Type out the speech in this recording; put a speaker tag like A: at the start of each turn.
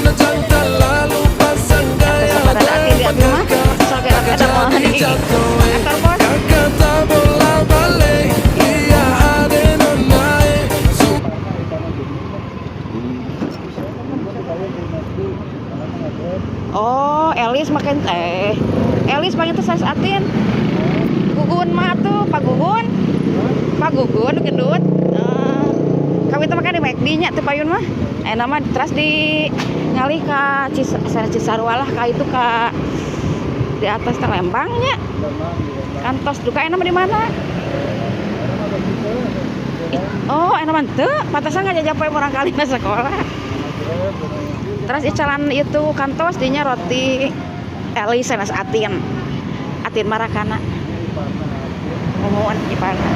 A: Sabaraha Atin di abi mah. Sok ada mah di kantor pos. Oh, Elis makan teh. Elis panggil teh sanes Atin. Gugun mah tuh, Pak Gugun. Pak Gugun gendut. Kami teh makan di McD nya teh payun mah. Enak mah terus di ngalih ka Cisarua lah ka itu ka di atas teh Lembang nya. Kantos duka enak mah di mana? Oh, enak mah teu, pantesan ngajajah poe murang kali na sekolah. Terus icalan itu kantos dinya roti Elis sanes Atin. Atin Marakana. Muhun ipana.